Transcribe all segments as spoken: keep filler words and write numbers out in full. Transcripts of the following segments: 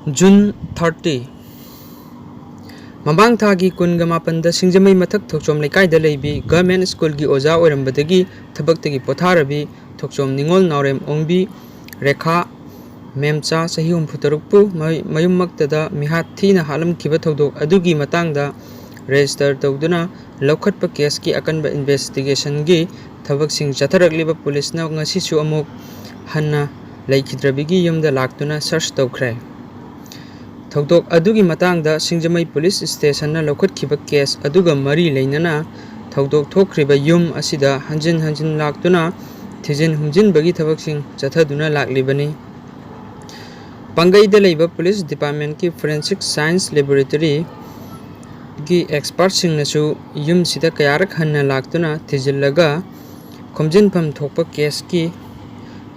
June thirty꯫ ꯃꯃꯥꯡ ꯊꯥꯒꯤ ꯀꯨꯟꯒ ꯃꯥꯄꯟꯗ ꯁꯤꯡꯖꯃꯩ ꯃꯊꯛ ꯊꯣꯛꯆꯣꯝ ꯂꯩꯀꯥꯏꯗ ꯂꯩꯕꯤ ꯒꯚꯔꯟꯃꯦꯟꯠ ꯁ꯭ꯀꯨꯜꯒꯤ ꯑꯣꯖꯥ ꯑꯣꯏꯔꯝꯕꯗꯒꯤ ꯊꯕꯛꯇꯒꯤ ꯄꯣꯊꯥꯔꯕꯤ ꯊꯣꯛꯆꯣꯝ ꯅꯤꯉꯣꯜ ꯅꯥꯎꯔꯦꯝ ꯑꯣꯡꯕꯤ ꯔꯦꯈꯥ ꯃꯦꯝꯆꯥ, ꯆꯍꯤ ꯍꯨꯝꯐꯨ ꯇꯔꯨꯛꯄꯨ ꯃꯌꯨꯝꯃꯛꯇꯗ ꯃꯤꯍꯥꯠ ꯊꯤꯅ ꯍꯥꯠꯂꯝꯈꯤꯕ ꯊꯧꯗꯣꯛ ꯑꯗꯨꯒꯤ ꯃꯇꯥꯡꯗ ꯔꯦꯖꯤꯁꯇꯔ ꯇꯧꯗꯨꯅ ꯂꯧꯈꯠꯄ ꯀꯦꯁꯀꯤ ꯑꯀꯟꯕ ꯏꯟꯚꯦꯁꯇꯤꯒꯦꯁꯟꯒꯤ ꯊꯕꯛꯁꯤꯡ ꯆꯠꯊꯔꯛꯂꯤꯕ ꯄꯨꯂꯤꯁꯅ ꯉꯁꯤꯁꯨ ꯑꯃꯨꯛ ꯍꯟꯅ ꯂꯩꯈꯤꯗ꯭ꯔꯕꯤꯒꯤ ꯌꯨꯝꯗ ꯂꯥꯛꯇꯨꯅ ꯁꯔꯆ ꯇꯧꯈ꯭ꯔꯦ꯫ ꯊꯧꯗꯣꯛ ꯑꯗꯨꯒꯤ ꯃꯇꯥꯡꯗ ꯁꯤꯡꯖꯃꯩ ꯄꯨꯂꯤꯁ ꯁ꯭ꯇꯦꯁꯟꯅ ꯂꯧꯈꯠꯈꯤꯕ ꯀꯦꯁ ꯑꯗꯨꯒ ꯃꯔꯤ ꯂꯩꯅꯅ ꯊꯧꯗꯣꯛ ꯊꯣꯛꯈ꯭ꯔꯤꯕ ꯌꯨꯝ ꯑꯁꯤꯗ ꯍꯟꯖꯤꯟ ꯍꯟꯖꯤꯟ ꯂꯥꯛꯇꯨꯅ ꯊꯤꯖꯤꯟ ꯍꯨꯝꯖꯤꯟꯕꯒꯤ ꯊꯕꯛꯁꯤꯡ ꯆꯠꯊꯗꯨꯅ ꯂꯥꯛꯂꯤꯕꯅꯤ꯫ ꯄꯥꯡꯒꯩꯗ ꯂꯩꯕ ꯄꯨꯂꯤꯁ ꯗꯤꯄꯥꯔꯠꯃꯦꯟꯠꯀꯤ ꯐꯣꯔꯦꯟꯁꯤꯛ ꯁꯥꯏꯟꯁ ꯂꯦꯕꯣꯔꯦꯇꯔꯤꯒꯤ ꯑꯦꯛꯁꯄꯥꯔꯠꯁꯤꯡꯅꯁꯨ ꯌꯨꯝꯁꯤꯗ ꯀꯌꯥꯔꯛ ꯍꯟꯅ ꯂꯥꯛꯇꯨꯅ ꯊꯤꯖꯤꯜꯂꯒ ꯈꯣꯝꯖꯤꯟꯐꯝ ꯊꯣꯛꯄ ꯀꯦꯁꯀꯤ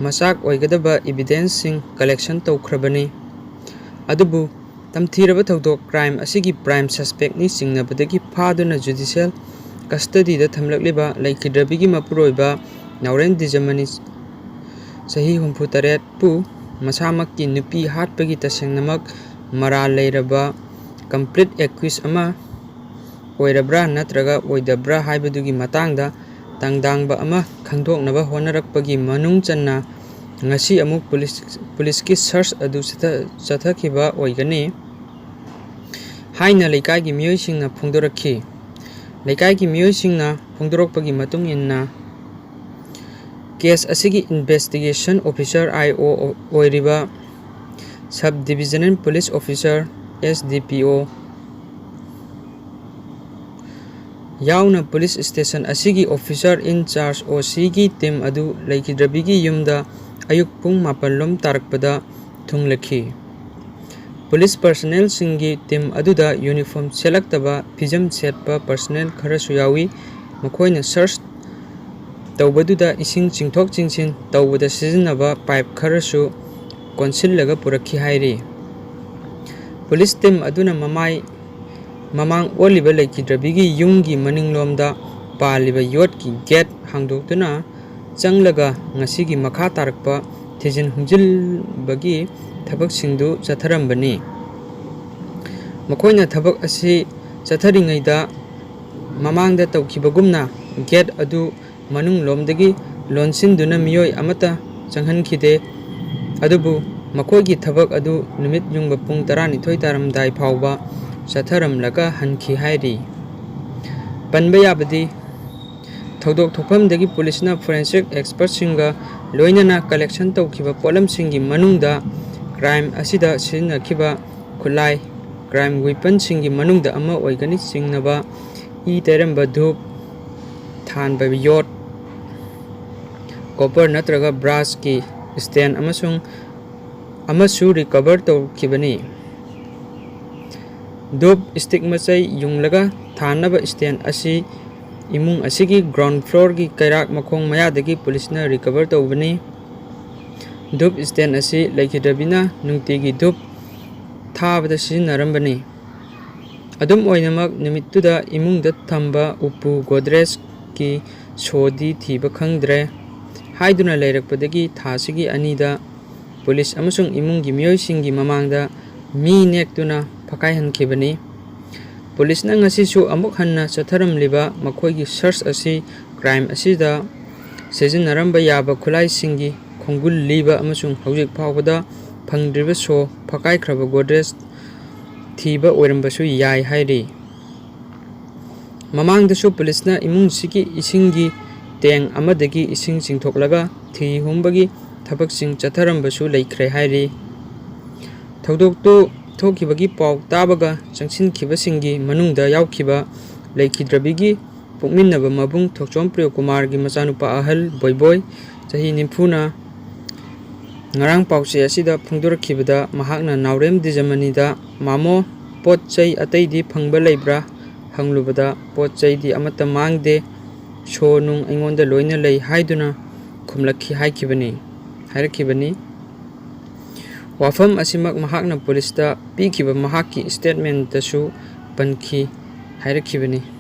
ꯃꯆꯥꯛ ꯑꯣꯏꯒꯗꯕ ꯏꯕꯤꯗꯦꯟꯁꯁꯤꯡ ꯀꯂꯦꯛꯁꯟ ꯇꯧꯈ꯭ꯔꯕꯅꯤ꯫ ꯑꯗꯨꯕꯨ ꯇꯝꯊꯤꯔꯕ ꯊꯧꯗꯣꯛ ꯀ꯭ꯔꯥꯏꯝ ꯑꯁꯤꯒꯤ ꯄ꯭ꯔꯥꯏꯝ ꯁꯁꯄꯦꯛꯅꯤ ꯆꯤꯡꯅꯕꯗꯒꯤ ꯐꯥꯗꯨꯅ ꯖꯨꯗꯤꯁꯤꯌꯦꯜ ꯀꯁꯇꯗꯤꯗ ꯊꯝꯂꯛꯂꯤꯕ ꯂꯩꯈꯤꯗ꯭ꯔꯕꯤꯒꯤ ꯃꯄꯨꯔꯣꯏꯕ ꯅꯥꯎꯔꯦꯝ ꯗꯤꯖꯃꯅꯤ, ꯆꯍꯤ ꯍꯨꯝꯐꯨ ꯇꯔꯦꯠꯄꯨ ꯃꯁꯥꯃꯛꯀꯤ ꯅꯨꯄꯤ ꯍꯥꯠꯄꯒꯤ ꯇꯁꯦꯡꯅꯃꯛ ꯃꯔꯥꯜ ꯂꯩꯔꯕ ꯀꯝꯄ꯭ꯂꯤꯠ ꯑꯦꯀ꯭ꯌꯨꯁ ꯑꯃ ꯑꯣꯏꯔꯕ꯭ꯔꯥ ꯅꯠꯇ꯭ꯔꯒ ꯑꯣꯏꯗꯕ꯭ꯔꯥ ꯍꯥꯏꯕꯗꯨꯒꯤ ꯃꯇꯥꯡꯗ ꯇꯥꯡꯗꯥꯡꯕ ꯑꯃ ꯈꯪꯗꯣꯛꯅꯕ ꯍꯣꯠꯅꯔꯛꯄꯒꯤ ꯃꯅꯨꯡ ꯆꯟꯅ ꯉꯁꯤ ꯑꯃꯨꯛ ꯄꯨꯂꯤꯁ, ꯄꯨꯂꯤꯁꯀꯤ ꯁꯔꯆ ꯑꯗꯨ ꯆꯠꯊ-, ꯆꯠꯊꯈꯤꯕ ꯑꯣꯏꯒꯅꯤ ꯍꯥꯏꯅ ꯂꯩꯀꯥꯏꯒꯤ ꯃꯤꯑꯣꯏꯁꯤꯡꯅ ꯐꯣꯡꯗꯣꯔꯛꯈꯤ꯫ ꯂꯩꯀꯥꯏꯒꯤ ꯃꯤꯑꯣꯏꯁꯤꯡꯅ ꯐꯣꯡꯗꯣꯔꯛꯄꯒꯤ ꯃꯇꯨꯡ ꯏꯟꯅ, ꯀꯦꯁ ꯑꯁꯤꯒꯤ ꯏꯟꯚꯦꯁꯇꯤꯒꯦꯁꯟ ꯑꯣꯐꯤꯁꯔ, ꯑꯥꯏ ꯑꯣ, ꯑꯣꯏꯔꯤꯕ sub divisional police officer, S D P O, ꯌꯥꯎꯅ ꯄꯨꯂꯤꯁ ꯁ꯭ꯇꯦꯁꯟ ꯑꯁꯤꯒꯤ ꯑꯣꯐꯤꯁꯔ ꯏꯟ ꯆꯥꯔꯖ, ꯑꯣ ꯁꯤꯒꯤ ꯇꯤꯝ ꯑꯗꯨ ꯂꯩꯈꯤꯗ꯭ꯔꯕꯤꯒꯤ ꯌꯨꯝꯗ ꯑꯌꯨꯛ ꯄꯨꯡ ꯃꯥꯄꯜ ꯂꯣꯝ ꯇꯥꯔꯛꯄꯗ ꯊꯨꯡꯂꯈꯤ꯫ ꯄꯨꯂꯤꯁ ꯄꯔꯁꯅꯦꯜꯁꯤꯡꯒꯤ ꯇꯤꯝ ꯑꯗꯨꯗ ꯌꯨꯅꯤꯐꯣꯔꯝ ꯁꯦꯠꯂꯛꯇꯕ, ꯐꯤꯖꯝ ꯁꯦꯠꯄ ꯄꯔꯁꯅꯦꯜ ꯈꯔꯁꯨ ꯌꯥꯎꯏ꯫ ꯃꯈꯣꯏꯅ ꯁꯔꯆ ꯇꯧꯕꯗꯨꯗ ꯏꯁꯤꯡ ꯆꯤꯡꯊꯣꯛ ꯆꯤꯡꯁꯤꯟ ꯇꯧꯕꯗ ꯁꯤꯖꯤꯟꯅꯕ ꯄꯥꯏꯞ ꯈꯔꯁꯨ ꯀꯣꯟꯁꯤꯜꯂꯒ ꯄꯨꯔꯛꯈꯤ ꯍꯥꯏꯔꯤ꯫ ꯄꯨꯂꯤꯁ ꯇꯤꯝ ꯑꯗꯨꯅ ꯃꯃꯥꯏ ꯃꯃꯥꯡ ꯑꯣꯜꯂꯤꯕ ꯂꯩꯈꯤꯗ꯭ꯔꯕꯤꯒꯤ ꯌꯨꯝꯒꯤ ꯃꯅꯤꯡꯂꯣꯝꯗ ꯄꯥꯜꯂꯤꯕ ꯌꯣꯠꯀꯤ ꯒꯦꯠ ꯍꯥꯡꯗꯣꯛꯇꯨꯅ ꯆꯪꯂꯒ ꯉꯁꯤꯒꯤ ꯃꯈꯥ ꯇꯥꯔꯛꯄ ꯊꯤꯖꯤꯟ ꯍꯨꯝꯖꯤꯟꯕꯒꯤ ꯊꯕꯛꯁꯤꯡꯗꯨ ꯆꯠꯊꯔꯝꯕꯅꯤ꯫ ꯃꯈꯣꯏꯅ ꯊꯕꯛ ꯑꯁꯤ ꯆꯠꯊꯔꯤꯉꯩꯗ ꯃꯃꯥꯡꯗ ꯇꯧꯈꯤꯕꯒꯨꯝꯅ ꯒꯦꯠ ꯑꯗꯨ ꯃꯅꯨꯡꯂꯣꯝꯗꯒꯤ ꯂꯣꯟꯁꯤꯟꯗꯨꯅ ꯃꯤꯑꯣꯏ ꯑꯃꯠꯇ ꯆꯪꯍꯟꯈꯤꯗꯦ꯫ ꯑꯗꯨꯕꯨ ꯃꯈꯣꯏꯒꯤ ꯊꯕꯛ ꯑꯗꯨ ꯅꯨꯃꯤꯠ ꯌꯨꯡꯕ ꯄꯨꯡ ꯇꯔꯥꯅꯤꯊꯣꯏ ꯇꯥꯔꯝꯗꯥꯏ ꯐꯥꯎꯕ ꯆꯠꯊꯔꯝꯂꯒ ꯍꯟꯈꯤ ꯍꯥꯏꯔꯤ꯫ ꯄꯟꯕ ꯌꯥꯕꯗꯤ, ꯊꯧꯗꯣꯛ ꯊꯣꯛꯐꯝꯗꯒꯤ ꯄꯨꯂꯤꯁꯅ forensic expertꯁꯤꯡꯒ ꯂꯣꯏꯅꯅ collection ꯇꯧꯈꯤꯕ ꯄꯣꯠꯂꯝꯁꯤꯡꯒꯤ ꯃꯅꯨꯡꯗ crime ꯑꯁꯤꯗ ꯁꯤꯖꯤꯟꯅꯈꯤꯕ ꯈꯨꯠꯂꯥꯏ, crime weaponꯁꯤꯡꯒꯤ ꯃꯅꯨꯡꯗ ꯑꯃ ꯑꯣꯏꯒꯅꯤ ꯆꯤꯡꯅꯕ ꯏ ꯇꯩꯔꯝꯕ ꯙꯨꯞ ꯊꯥꯟꯕ ꯌꯣꯠ, copper ꯅꯠꯇ꯭ꯔꯒ brassꯀꯤ stand ꯑꯃꯁꯨꯡ ꯑꯃꯁꯨ recover ꯇꯧꯈꯤꯕꯅꯤ꯫ ꯙꯨꯞ stick ꯃꯆꯩ ꯌꯨꯡꯂꯒ ꯊꯥꯅꯕ stand ꯑꯁꯤ ꯏꯃꯨꯡ ꯑꯁꯤꯒꯤ ground floorꯒꯤ ꯀꯩꯔꯥꯛ ꯃꯈꯣꯡ ꯃꯌꯥꯗꯒꯤ ꯄꯨꯂꯤꯁꯅ recover ꯇꯧꯕꯅꯤ꯫ ꯙꯨꯞ stand ꯑꯁꯤ ꯂꯩꯈꯤꯗ꯭ꯔꯕꯤꯅ ꯅꯨꯡꯇꯤꯒꯤ ꯙꯨꯞ ꯊꯥꯕꯗ ꯁꯤꯖꯤꯟꯅꯔꯝꯕꯅꯤ꯫ ꯑꯗꯨꯝ ꯑꯣꯏꯅꯃꯛ, ꯅꯨꯃꯤꯠꯇꯨꯗ ꯏꯃꯨꯡꯗ ꯊꯝꯕ ꯎꯄꯨ ꯒꯣꯗ꯭ꯔꯦꯖꯀꯤ ꯁꯣꯗꯤ ꯊꯤꯕ ꯈꯪꯗ꯭ꯔꯦ ꯍꯥꯏꯗꯨꯅ ꯂꯩꯔꯛꯄꯗꯒꯤ ꯊꯥꯁꯤꯒꯤ ꯑꯅꯤꯗ ꯄꯨꯂꯤꯁ ꯑꯃꯁꯨꯡ ꯏꯃꯨꯡꯒꯤ ꯃꯤꯑꯣꯏꯁꯤꯡꯒꯤ ꯃꯃꯥꯡꯗ ꯃꯤ ꯅꯦꯛꯇꯨꯅ ꯐꯀꯥꯏꯍꯟꯈꯤꯕꯅꯤ꯫ ꯄꯨꯂꯤꯁꯅ ꯉꯁꯤꯁꯨ ꯑꯃꯨꯛ ꯍꯟꯅ ꯆꯠꯊꯔꯝꯂꯤꯕ ꯃꯈꯣꯏꯒꯤ search ꯑꯁꯤ crime ꯑꯁꯤꯗ ꯁꯤꯖꯤꯟꯅꯔꯝꯕ ꯌꯥꯕ ꯈꯨꯠꯂꯥꯏꯁꯤꯡꯒꯤ ꯈꯣꯡꯒꯨꯜ ꯂꯤꯕ ꯑꯃꯁꯨꯡ ꯍꯧꯖꯤꯛ ꯐꯥꯎꯕꯗ ꯐꯪꯗ꯭ꯔꯤꯕ ꯁꯣ ꯐꯀꯥꯏꯈ꯭ꯔꯕ ꯒꯣꯗ꯭ꯔꯦꯖ ꯊꯤꯕ ꯑꯣꯏꯔꯝꯕꯁꯨ ꯌꯥꯏ ꯍꯥꯏꯔꯤ꯫ ꯃꯃꯥꯡꯗꯁꯨ ꯄꯨꯂꯤꯁꯅ ꯏꯃꯨꯡꯁꯤꯒꯤ ꯏꯁꯤꯡꯒꯤ tank ꯑꯃꯗꯒꯤ ꯏꯁꯤꯡ ꯆꯤꯡꯊꯣꯛꯂꯒ ꯊꯤ ꯍꯨꯝꯕꯒꯤ ꯊꯕꯛꯁꯤꯡ ꯆꯠꯊꯔꯝꯕꯁꯨ ꯂꯩꯈ꯭ꯔꯦ ꯍꯥꯏꯔꯤ꯫ ꯊꯧꯗꯣꯛꯇꯨ ꯊꯣꯛꯈꯤꯕꯒꯤ ꯄꯥꯎ ꯇꯥꯕꯒ ꯆꯪꯁꯤꯟꯈꯤꯕꯁꯤꯡꯒꯤ ꯃꯅꯨꯡꯗ ꯌꯥꯎꯈꯤꯕ ꯂꯩꯈꯤꯗ꯭ꯔꯕꯤꯒꯤ ꯄꯣꯛꯃꯤꯟꯅꯕ ꯃꯕꯨꯡ ꯊꯣꯛꯆꯣꯝ ꯄ꯭ꯔꯤꯌꯣꯀꯨꯃꯥꯔꯒꯤ ꯃꯆꯥꯅꯨꯄꯥ ꯑꯍꯜ ꯕꯣꯏꯕꯣꯏ, ꯆꯍꯤ ꯅꯤꯐꯨꯅ, ꯉꯔꯥꯡ ꯄꯥꯎꯆꯦ ꯑꯁꯤꯗ ꯐꯣꯡꯗꯣꯔꯛꯈꯤꯕꯗ ꯃꯍꯥꯛꯅ ꯅꯥꯎꯔꯦꯝ ꯗꯤꯖꯃꯅꯤꯗ, "ꯃꯥꯃꯣ, ꯄꯣꯠ ꯆꯩ ꯑꯇꯩꯗꯤ ꯐꯪꯕ ꯂꯩꯕ꯭ꯔꯥ?" ꯍꯪꯂꯨꯕꯗ, "ꯄꯣꯠ ꯆꯩꯗꯤ ꯑꯃꯠꯇ ꯃꯥꯡꯗꯦ, ꯁꯣ ꯅꯨꯡ ꯑꯩꯉꯣꯟꯗ ꯂꯣꯏꯅ ꯂꯩ" ꯍꯥꯏꯗꯨꯅ ꯈꯨꯝꯂꯛꯈꯤ ꯍꯥꯏꯈꯤꯕꯅꯤ, ꯍꯥꯏꯔꯛꯈꯤꯕꯅꯤ꯫ ꯋꯥꯐꯝ ꯑꯁꯤꯃꯛ ꯃꯍꯥꯛꯅ ꯄꯨꯂꯤꯁꯇ ꯄꯤꯈꯤꯕ ꯃꯍꯥꯛꯀꯤ statementꯇꯁꯨ ꯄꯟꯈꯤ ꯍꯥꯏꯔꯛꯈꯤꯕꯅꯤ꯫